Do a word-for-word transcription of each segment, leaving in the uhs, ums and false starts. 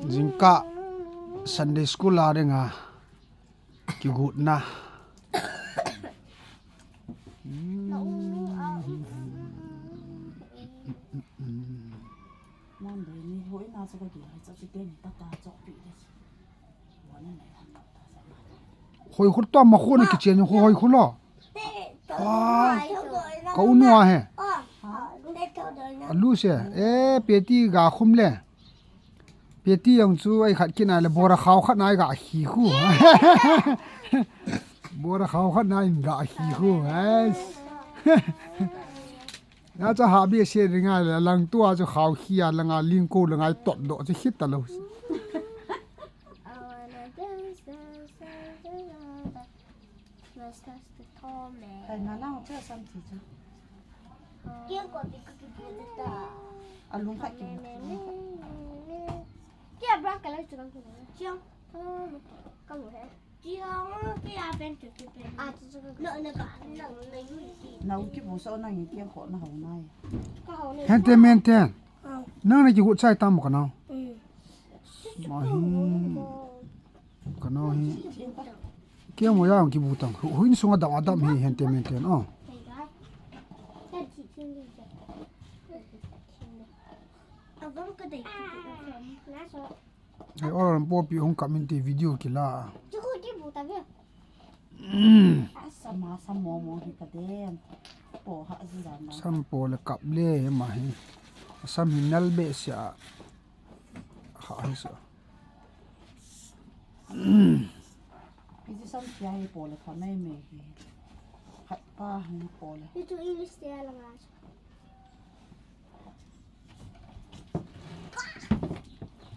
Jingkah Sunday school a dinga kigotna. Hoi khut to ma khut na kichen hoi khut lo. Ah, ka unu a he. Alu se. Eh, peti ga khum le. Peti jong chu ai khat kina le bora khao khat na ai ga khi khu. Bora khao khat na ai ga khi khu. Yes. Na cha ha bi se ringa le lang tua chu khao khi a langa ling ko langa tot do chu khit ta lo. Masters to Thomas. Hai na lang cha sam ti cha. Kiang ko ti ka ki ta. A lung khat ki. Kia brown color chu bang ki. Chiang. Ka mu he. Chiang kia pen chu ki pen. A chu chu ka. No na ka na na yu si. Na u ki bu so na ngi kiang ko na hau nai. Ka hau nai. Hen te men te. Nang na ki gu chai tam ka na. Mm. Ma hi. Ka nao hi. Kia mo ya ki bu tang. Hu-, huin sunga dam adam hi hen te men ten. Oh. Hei, or po pi hung kap min te video kila. Asa ma sa mo mo hi ka den. Po ha ji dan na. Sam po le kap le ma hi. Sam hi nal be sia. Ha hi sa. Pi ji sam sia hi po le kha mai me hi. Khat pa hung po le. Pi chu English te la ma.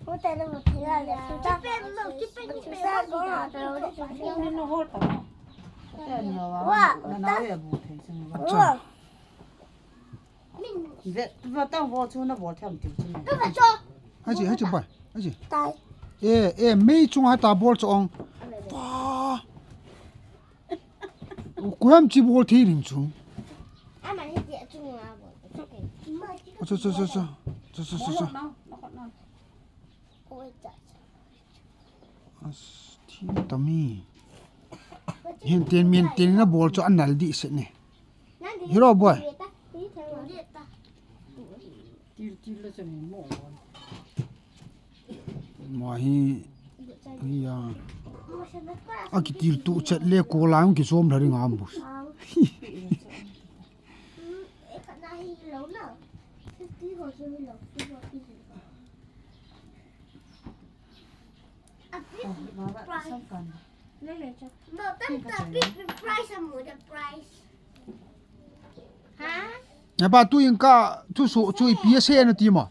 Hotel mo thila le. Kipen mo, kipen, kipen. Sa ko ha ta. Ni no hol pa. Wa, na na ya bu thei sing wa. Wa. Ve, va tang vo chu na bol tham ti chu. Ka va cho. Hai chi, hai chi bai. Hai chi. Tai. Eh, eh, mei chunga ta bol cho ong. Pa. Ko ham chi bol thei ring chu. Ama ni ti chunga bol. Cho, cho, cho, cho. Cho, cho, cho, cho. Oi cha. As, thi tami. Hen ten men ten na bol chu anal di se ne. Hero boy. Til, til le chen mo. Ma hi, hi ya. A kitil tu chet le ko la ki som la ring am bus. Price. No, no, the big price and more the price. Huh? Na ba tu in ka thu so chu ipi ase na ti mo.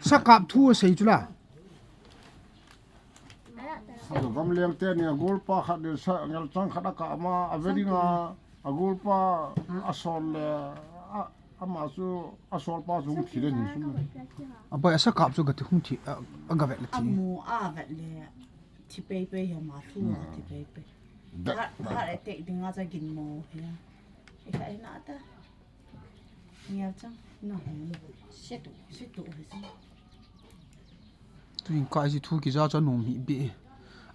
Sakap thu sei chu la. Gamleng te ni a golpa khat le sa ngal chang khat a ka ma a ve ding a, a golpa a sol le a, ama chu a sol pa chu hung thi le ni sum. A bai a sakap chu ga ti hung thi a, a ga vet le thi. Amu a vet le thi pei pei hi ma thu a thi pei pei. Dak, ha, dak. Ha le tek ding a cha gin mo hi a. I kha i na ta. Ngial chang, na hong. Situ. Situ hi si. Tu in kai si thu ki za cha nom hi bi.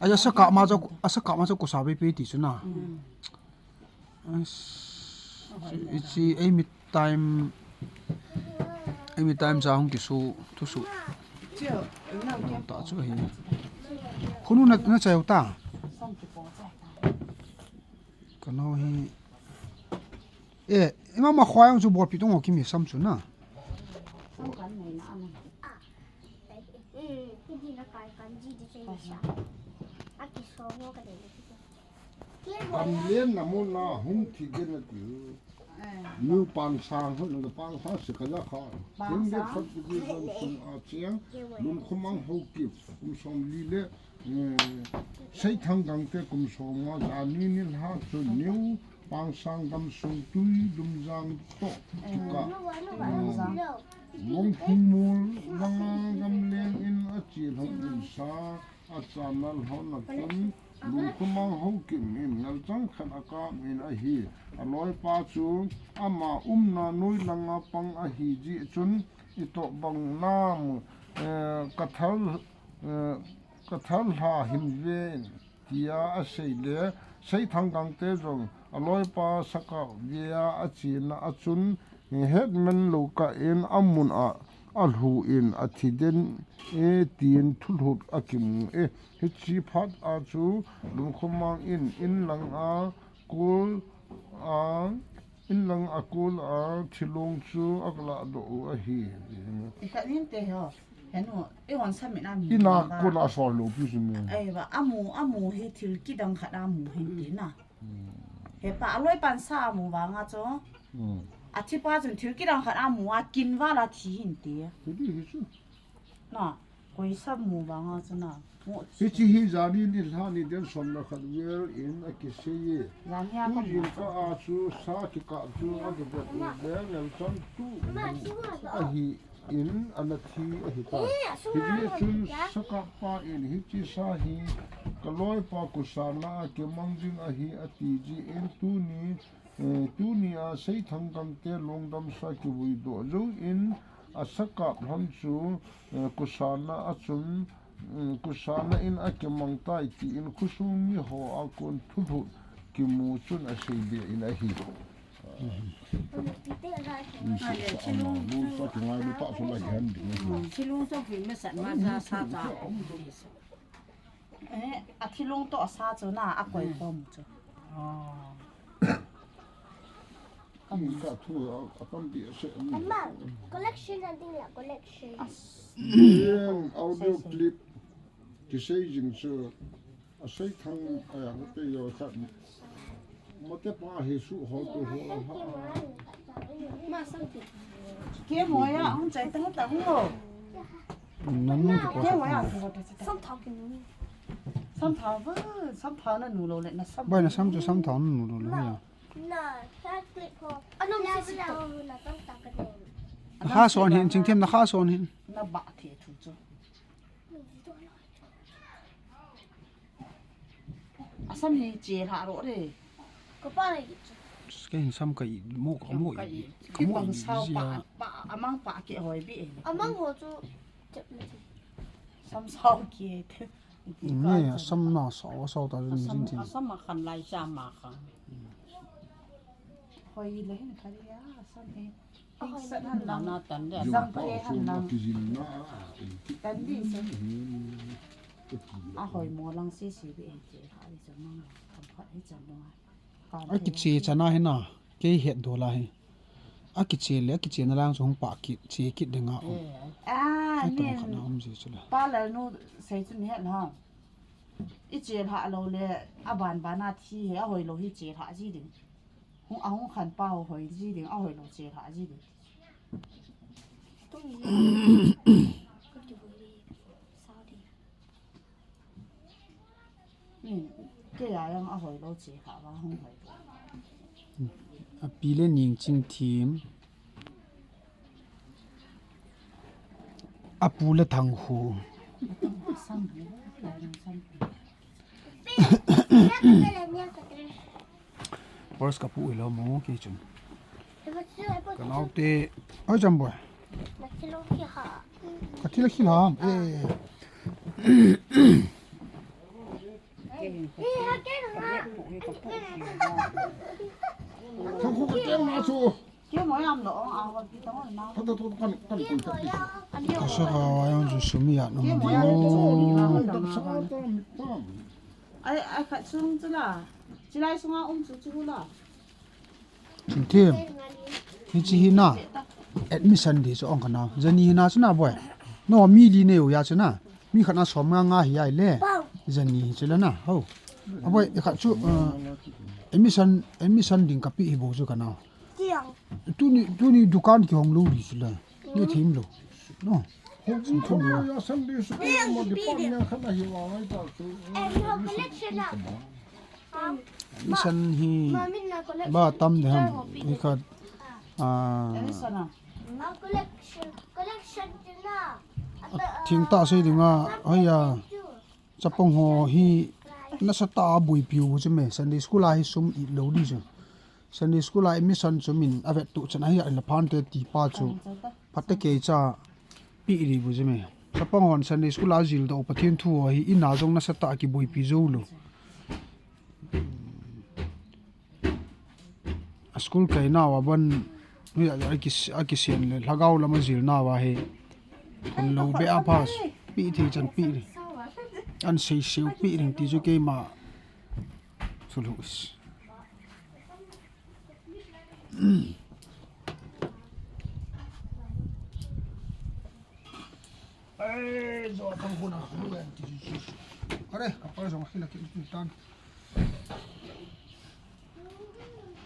Ai, a sakap ma cha, a sakap ma cha ko sa be pe ti chu na. Mm. Ai, si, si, ei mi time, ei mi time cha hong ki su, thu su. Chiu, na ki ta chu hi. Khunu na, na chai ta. Song ki po cha ta. Ka nao hi. Eh, ima ma khoi ang chu bol pi tong o ki mi sam chu na. Sam kan nei na ama. Eh, ki di na kai kan ji di sei sa. A ki so mo ka dei. Kan len na mo na hung thi gen na ti. New Pangsang ho na Pangsang se ka ja kha. Hung de khat ki di kan sung a chiang. Lungkhumang Haokip kum som li le Eh, Seithang Gangte kum som nga jani nilhah chun New Pangsang gamsung tui Lumjang toh kikah, eh, Bongphungmol langa gamleng in a chilhon insa a chanal hon a chun Lungkhumang Haokip in ngalchang khat a kap in ahi. A loipa chu ama umna noi langa pang ahi jeh chun i toh bang nam eh, ka thal, eh, ka thal hla him ve in, tia a sei le, Seithang Gangte jong a loipa sakap ve a, a chena a chun, eh, hetman lou kah in a mun a, a lhu in a thi den e, tin thulhut a kimu e. Hichi phat a chu Lungkhomang in, in lang a kul a, in lang a kul a thilong chu a ka lahdoh u ahi. Ti khat hin te ho. Henu, i hon sa mi na mi. Ina kul a sol lou pi si mi. Ai ba, a mu, a mu hi thil kidang khat a mu hin ti na. Hmm. He pa, a loipan sa a mu vang a chu. Hmm. A thi pa chun thil kidang khat a mu a kin val a thi hin ti. Hi di hi chu. Na, koi sa mu vang a chu na. Hichi hi jani ni lha ni den som na khat vel in a kisei e. Jani a ka mu. Tujing kah a chu sa kikap chu a kibet u le nel chan tu ahi in ana thi ahi ta. Hiche chun sakap pa in hichi sa hi ka loipa kusana a kimang jing ahi ati ji in tuni, eh, tuni a Seithang Gangte lungdam sa kivui doh jou in a sakap lhon chu, eh, kusana a chun, mm, kusana in a kimang tai ti in khosung mi ho a kon thulhut kimu chun a sei be in ahi. Thilung toh a sa chu na a koi khom chu. Ama, collection a ding la, collection. Audio clip. Kisei jing chu. A Seithang, a ya, te yo khat. Mate pa hi su ho to ho ha. Ma sam ti. Ke mo ya, hung chai tang ta hung lo. Nanu to ko. Ke mo ya, sam thao ki nu. Sam thao ba, sam thao na nu lo le na sam. Bai na sam chu sam thao na nu lo le ya. Na, sa clip ho. Ano si si to. Na kha son hin, Chingthem na kha son hin. Na ba the thu chu. A sam hi che lha ro re. Ka pa le ki chu. Ka hin sam ka i mo, ka mo i. Ka i. Ka mo i sao pa, pa, amang pa ke hoi bi e. Amang ho chu chep le chu. Sam sao ke te. Ne, a sam na sao, sao ta jin jin ti. A sam ma khan lai cha ma khan. Hoi le hin kha ri a, a sam hi. Hoi le hin. Na, na, tan le. Zam pa e han na. Tan di se. A hoi mo lang si si bi en che ha di zam mang. Kam khat hi zam mang. A kiche chana hi na. Kei het do la hi. A kiche le, a kiche na lang chu hung pa kit, che kit ding a. Eh. A tong khat na um ji chu la. Pa Lalnu sei chu ni het la. I che lha lo le, a ban ban a thi he, a hoi lo hi che lha ji ding. Hung, a hung khan pa ho hoi ji ding, a hoi lo che lha ji ding. Tung ni. Ka ti bo ni. Sao ding. Ni, ke ya yang a hoi lo che lha va hung hoi lo. A pi le Ning Chingthem. A pu le Thangkhu. Purse ka pu ilo mo kei chun. Ka nao te. Oi, Jamboi. Ka thil a khil ham. Eh. Thangkhu ka keng na chu. Ka sa ka wa yang ju sum ya no. Ai, ai, khat sung chu la. Chilai sunga um chu chu la. Chingthem. Hichi hi na. Admission di chu ong ka na. Jani hi na chu na boi. No mi li ne u ya chu na. Mi khat na som nga nga hi ai le. Jani hi chu la na. Ho. A boi, i khat chu, uh, admission, admission ding ka pi hi bo chu ka na. Tuni, tuni dukan kihong lou di chu la. Ni thim lou. No. Hong thim lou. Admission hi ba tam de ham. Hi khat, ah, thing ta sei ding a, hoi a. Chapang ho hi nasa ta a buipi u bu chu me. Sunday school a hi sum it lou di chu. Sunday school a admission chu min a vet tu chan a hi a la phan te ti pa chu. Phat te kei cha pi di bu chu me. Chapang hon Sunday school a jildoh Pathen thu ho hi in a jong nasatah a kiboipi jou lou. A school kainau a ban, a kis-, a kisen le lhagao lam a jilnau a hi. Khun lou beh a pha, pi thei chan pi ding. An sei seu pi ding ti chu keima thulhuh. Ai, jo tang khun a, lu en ti chu. Are, ka pa jong hi la ki tu tan.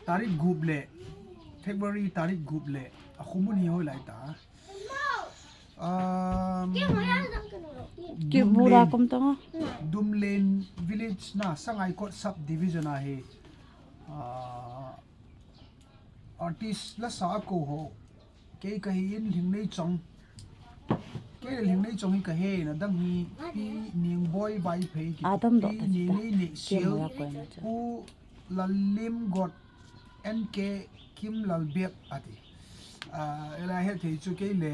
Tarik gup le, February tarik gup le, a khumun hi hoilai ta. Um, Kibura Dumlen, kum tang a. Dumlen village na, Sangaikot subdivision a hi. Ah, artist lasa a ko ho. Kei kahi in Lhingneichong. Kei le Lhingneichong hi kahe, na dang hi Pi Ningboi Vaiphei kiti, Adam doh Pi ta Ningnei ta. Neihsial, Kei mo ya ko na cha. Pu Lallimgot, N K Kim Lalbep ati. Ah, ela he thei chu kei le,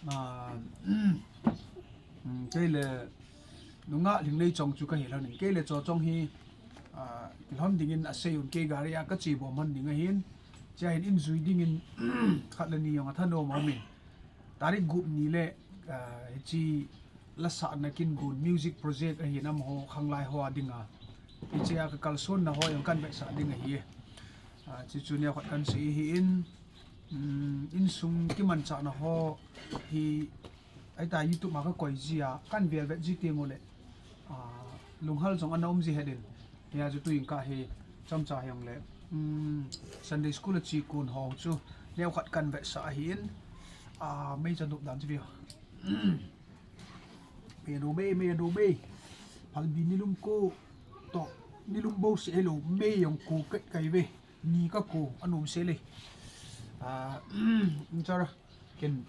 ah, mm, kei le nungah Lhingneichong chu kahi lhon in. Kei le Chochong hi, ah, kilhon dingin asei un, kei gari a kache bom hon ding ahin. Chia hin in jui dingin khat le ni jong a thanom a um in. Tarik gup ni le, ah, hiche lasahna kin gun music project ahin amaho khanglai ho a dinga. Hiche a ka kalsonna ho jong kan vetsah ding ahi. Ah, chuchu neo khat kan sei hi in, um, insung kimanchahna ho hi, ahi ta YouTube a ka koi ji a, kan vel vet ji teng u le, ah, lunghal jong ana um ji het in. Hia chu tuin ka hi, chomcha hi jong le, um, Sunday school a che kun ho chu, neo khat kan vetsah ahi in, ah, mei cha nup dan chu veu. Mei a do mei, mei a do mei. Phalbi nilum ko, to, nilum bo se lo, mei jong ko kai kai ve. Ni ka ko, anom se le. Ah, um, chara. Ken.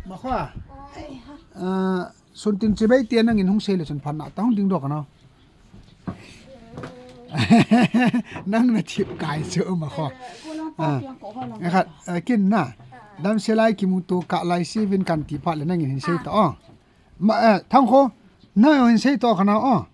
Ma kho a. Ah, sun tin che bai te nangin hung sei le chun phat na ta hung ding doh ka na. Nang na thip kai chu ma kho. Ah, khat, ah, kin na. Damsel a i kimuto kah lai seh uvin kan ti phat le nangin hin sei ta o. Ma, eh, Thangkho, nang hin sei ta o ka na o.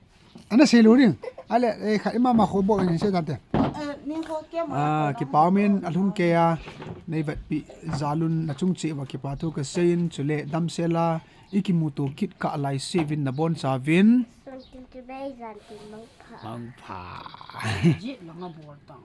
Ana sei lou ding. Ale, eh, kha ima ma kho bo in sei tante. Eh, ni kho ke ma. Ah, kipa um in alhung kei a, nei vetpi jal un na chung cheh uva kipa thu ka sei in, chule damsel a i kimuto kit kah lai seh uvin na boncha uvin. Sun tin che bai jan tin mangpha. Mangpha. Jit langa bol tang.